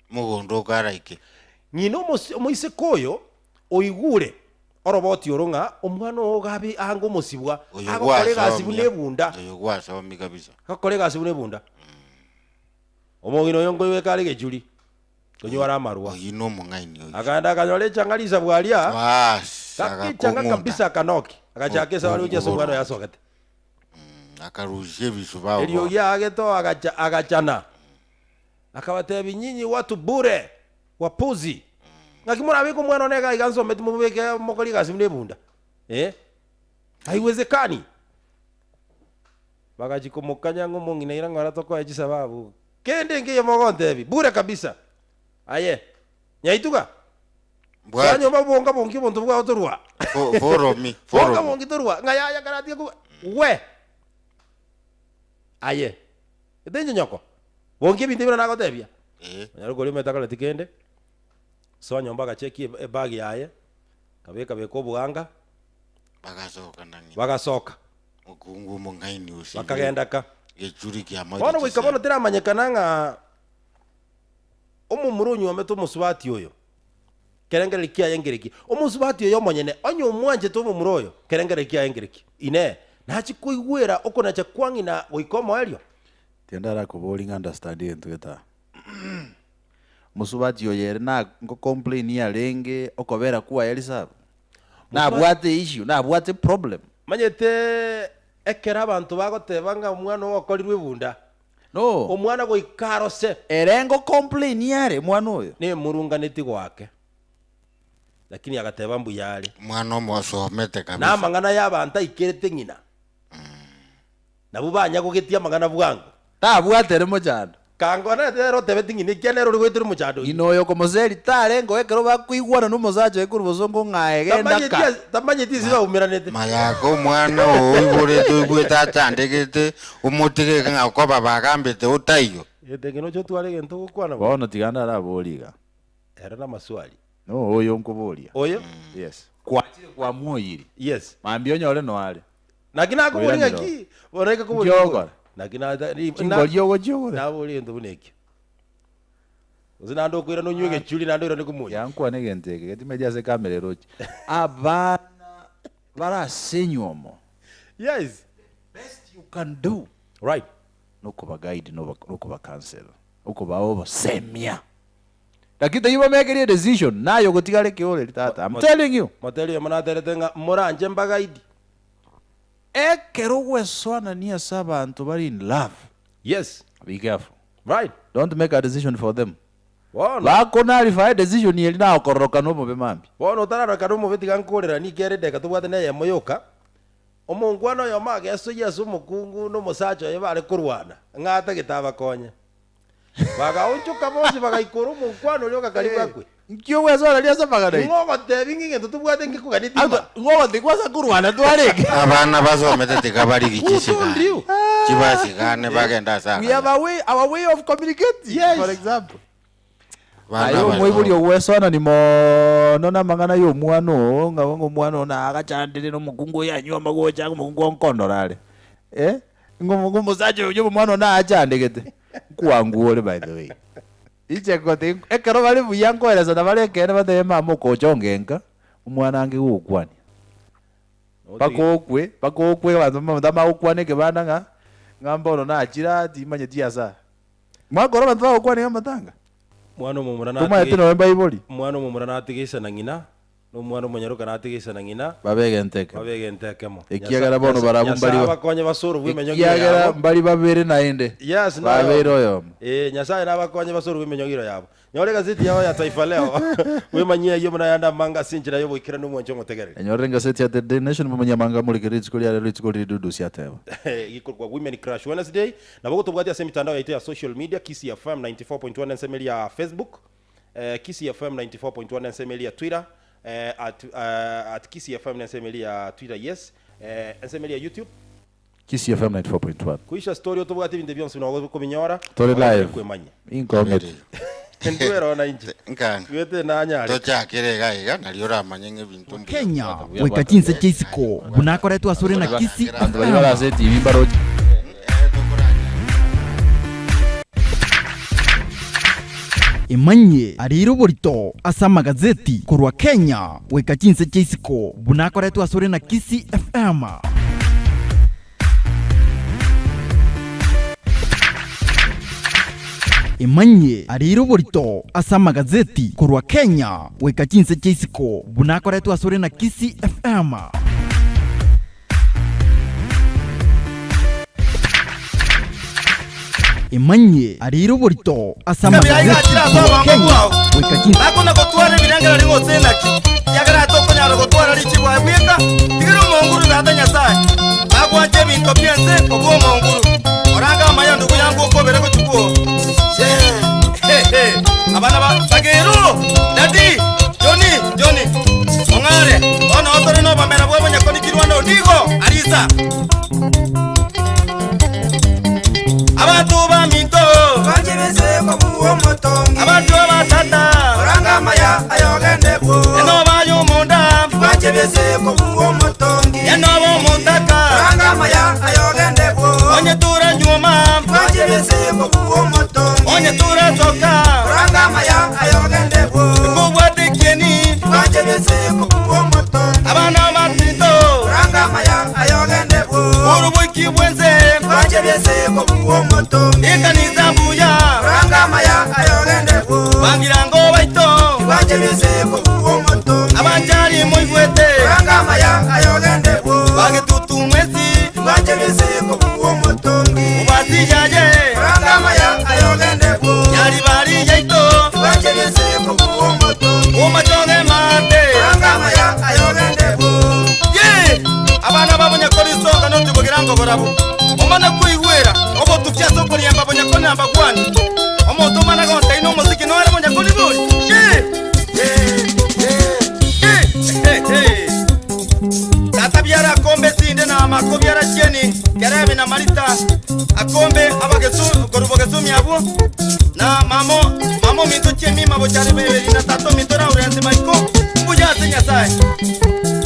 Mogondo okaraike. Ng'ina omoiseke oyo oigure oroboti oro ng'a omwana oo gabe ange omosibwa, Oyo agokora egasi buna gwasomia. ebunda. Oyo gwasomi kabisa. Agokora egasi buna ebunda. Omong'ina oyo nkoiweka are egechuri, konywa are amarwa. Oyio nomong'aini oyio. Akaenda akanyora echang'a risabu aria, Bas, gaka echang'a agakong'unta. kabisa akanoki. Agachaka esabari gochia ase omwana oyo asogete. Akarusia ebisubao bono. Eriogi aagete oo agacha agachana. Akabatebia, Nyinyi watu bure, wapuzi! Ng'aki morabeke omwana one iga iga nsometi momobeke mokore egasi buna ebunda? Eh? Haiwezekani! Bagachia komokanya ng'a omong'ina ira ng'ora tokoe chisababu. Kende nkeiyo mogontebia, bure kabisa! Aye, nyaituga, Mbwati. soa nyomba bonga bonki obonto bwao torwa. Follow me, Bonga follow me. bonki torwa, ng'a yaya karatige koba, we! Aye, etenche nyoko, bonki ebinto buna nagotebia. Eh. Onyare koria omanyete akoreti kende, soa nyomba agacheki ebag yaye, akabeka beka oboanga, Bagasoka na ng'ina. bagasoka, Mokungu omong'aini osibire. bakagenda ka. Gechuri kiamoire Bono goika bono chisemi. teramanyekana ng'a omomura onyuomete omosubati oyo, kerengererio kiaye nkereki. Omosubati oyo omonyene, onye omwanchete omomura oyo, kerengererio kiaye nkereki. Inee! Nachie koigwera okonacha kwa ng'ina goika omoerio? Tiga ndarakoborie ng'a understand egento gete aa. Mosubati oyo ere na ngocomplain arenge okobera kwaye risabu? Nabwate issue, nabwate problem. Manyete ekero abanto bagoteba ng'a omwana oo okorirwe ebunda, No. omwana goika arose. Ere ngocomplain are mwana oyo. Nemurunganeti goake, lakini agateba mbuya are. Omwana omosomete kabisa. Namang'ana y'abanto aikerete ng'ina, nabwo banyagogetie amang'ana bwango. Tabwate ere mochando. Kangwana nere otebeti ng'ina ekiagera nere ore goetera omochando oyio. Ng'ina oyo okomoseri tarenge ekero bakoigwana nomosacha oye korwa bosongo ng'a aye genda Tamanyeti ka. ase- tamanyeti ase baumeranete. Mayaka omwana oo oiborete oigwete achandegete, omotige ng'a okoba bagambete otaiyo. Gete ng'ina oche otware egento ogokwana bono. Bono tiga ndaraborie iga. Ere namaswali. No oyo nkoboria. Oyo? Yes. Kwachire kwamwoyirie. Yes. Mambia onyore noare. Naki nakoboria Oiranire ng'aki, bono naika koboria Nki ogokora? Naki na- na- Chingori ogochia ogore? Naboria egento buna ekio. Gose naende okoirana onywe egechuri naende oirane komoyia. Yankwana egento eke getimetie ase ekamera eroche. Abana bare ase enywomo. Yes. The best you can do. Right. Nokoba guide noba nokoba counsel. Okobaa obosemia. Lakini tayio bamekerie edecision naye ogotigara ekeoreri tata. I'm telling you. Moteri oyomo naterete ng'a moranche mbagaidi. Ekero ogwesoanania ase abanto bare in love, Yes. be careful. Right. Don't make a decision for them. Bono. Bakonarify decision eri nagokororokana omobe mambia. Bono otararokana omobe tiga nkorera nigo ere edageka tobwate neyemo yoka. Omongwana oyomo agesoyia ase omokungu na omosacha oye bare korwana, ng'a atagete abakonye. Bagaonchoka bonsi bagaikora omonkwana oria ogakaribu akwe. Nki ogwesoreria ase amang'ana aito? Ng'o ogotebi ng'a egento tobwate nkekogania tima? Ng'o ogotebi ase korwana twarenge? Abana basomete tiga barigi Who told chisigani you? chibasigane bagende ase We have akaya. a way, our way of communicating, Yes. for example. Bana Aye omoibori basome. ogwesoanani mono namang'ana ya omwana oo, ng'a ng'a omwana oo naagachandire na omokungu oyo anywe amagocha, omokungu onkondora are, eh, ng'a ng'a omosacha oyo omwana oo naachandegete, nkwangwa ore by the way. Inche ngotebi ekero bare buya nkoeresana bare ekeene batebe mama okocha ongenka, omwana ange gogokwania. Mpaka okwe, mpaka okwe abanto bamanyete amagokwana ekebanda ng'a, ng'a mbono nachire aa timanyeti ase aya. Mwakora abanto bagokwana iga amatanga? Mwana omomura Tomanyete natige nonya mbaibori? Omwana omomura natige ise na ng'ina, na omwana omonyaroka natige ise na ng'ina, Babe egento ekemo. babe egento ekemo. Ekiagera bono barabwo Nyasae mbari ba- abakonye basore obw'emenyogiro Ekiagera yabo. mbari babere naende, Yes, babeire noyomo. oyomo. Ee, Nyasae nabakonye basore obw'emenyogiro yabo. Nyora egazeti yao ya Taifa Leo, bwemanyie ayio buna ayande amange ase enchera y'oboikeranu omwanche omotegereri. Enyorere engaseti ya The Daily Nation momanye amanga amorikere rituko ria rero rituko riria ateba. Gikorokwa Women Crush Wednesday. Nabo gotobwatia ase emitandao yaito ya social media, Kisii FM 94.1 ensemo eria ya Facebook, Kisii FM 94.1 ensemo eria ya Twitter, at, at Kisii FM nensemo eria ya Twitter yes, ensemo eria ya YouTube. Kisii FM 94.1. Kuisha story otobwate ebinto bionsi buna okobinyora Tore ogende live. kwemanyia. Inkong'ete. Ntwero na inche. Nkani. Twete nanyare. Tochakere iga iga nario oramanye ng'a ebinto mbuya. Kenya goika chinse chia isiko buna akoretwe asore na Kisii Abanto baria FM. bare ase etibi mbaroche. Emanyie arire oborito ase amagazeti korwa Kenya goika chinse chia isiko buna akoretwe asore na Kisii FM. Emanyie arire oborito ase amagazeti korwa Kenya goika chinse chia isiko buna akoretwe asore na Kisii FM. Emanyie arire oborito ase Kabira amagazeti igachire ase korwa obongo Kenya bwao. goika chinse Nakona gotwara ebirengererio gose naki, ekiagera tokonyara gotwara richibu aye bweka, tigera omonguru Tata Nyasae. Bagwancha ebinto bi'ense kobua omonguru. Orange amaya ndugu yangu okobere gochia bwoo. Hehe. Abana ba Sagero, Daddy, Johnny, Johnny. Ong'are, bono otore nobomera bw'obonyakoni kirwanda onigo, Arisa. Abanto baminto, abanto ba tata, enoba y'omonda, enoba omotaka, onye toranyuoma, onye torasoka, ekobwate ekieni, abana baminto, oroboiki bwense, ekanisa mbuya, bangirango baito, abanchari moigwete, bagetutu mwesi, obasiyaye, nyaribari yaito, omachoge mate. Ye! Abana babonyakoni isonga notibogira ngoborabo omana koigwera obotukia ase okoriemba bonyakoni namba kwani omonto omana gontaina omosiki noere bonyakoni bori Ye! Ye! Ye! Ye! He, he. Tata biara akombe sinde na amako biara chieni kerebi na marita akombe abagesu korubo gesumi abwo na mamo mamo minto chiemima bochare beberi na tato minto Lawrence Maiko mbuya ase Nyasaye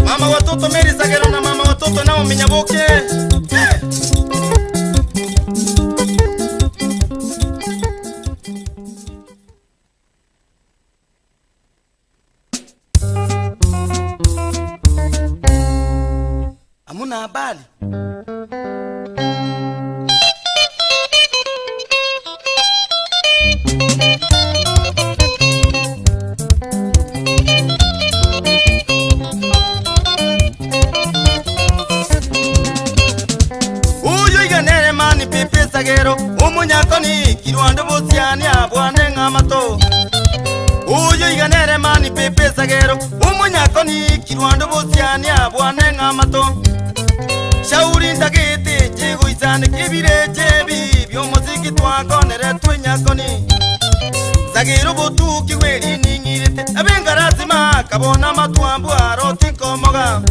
mama watoto Mary Sagero na mama watoto Naomi Nyaboke. Eh. Hamuna habari. Uyu igenere mani pipi sagero umunyakoni kirwando busiani abwane ng'amato. Oyo iga nere mani pepe sagero omonyakoni kirwando bosiania bwane ng'amato Shauri ntagete chigoisane kibireche ebi bi'omosiki twakoneretwe nyakoni Sagero botuki bw'erining'irete abe ngarasima kabona amatwambu aro tinkomoga.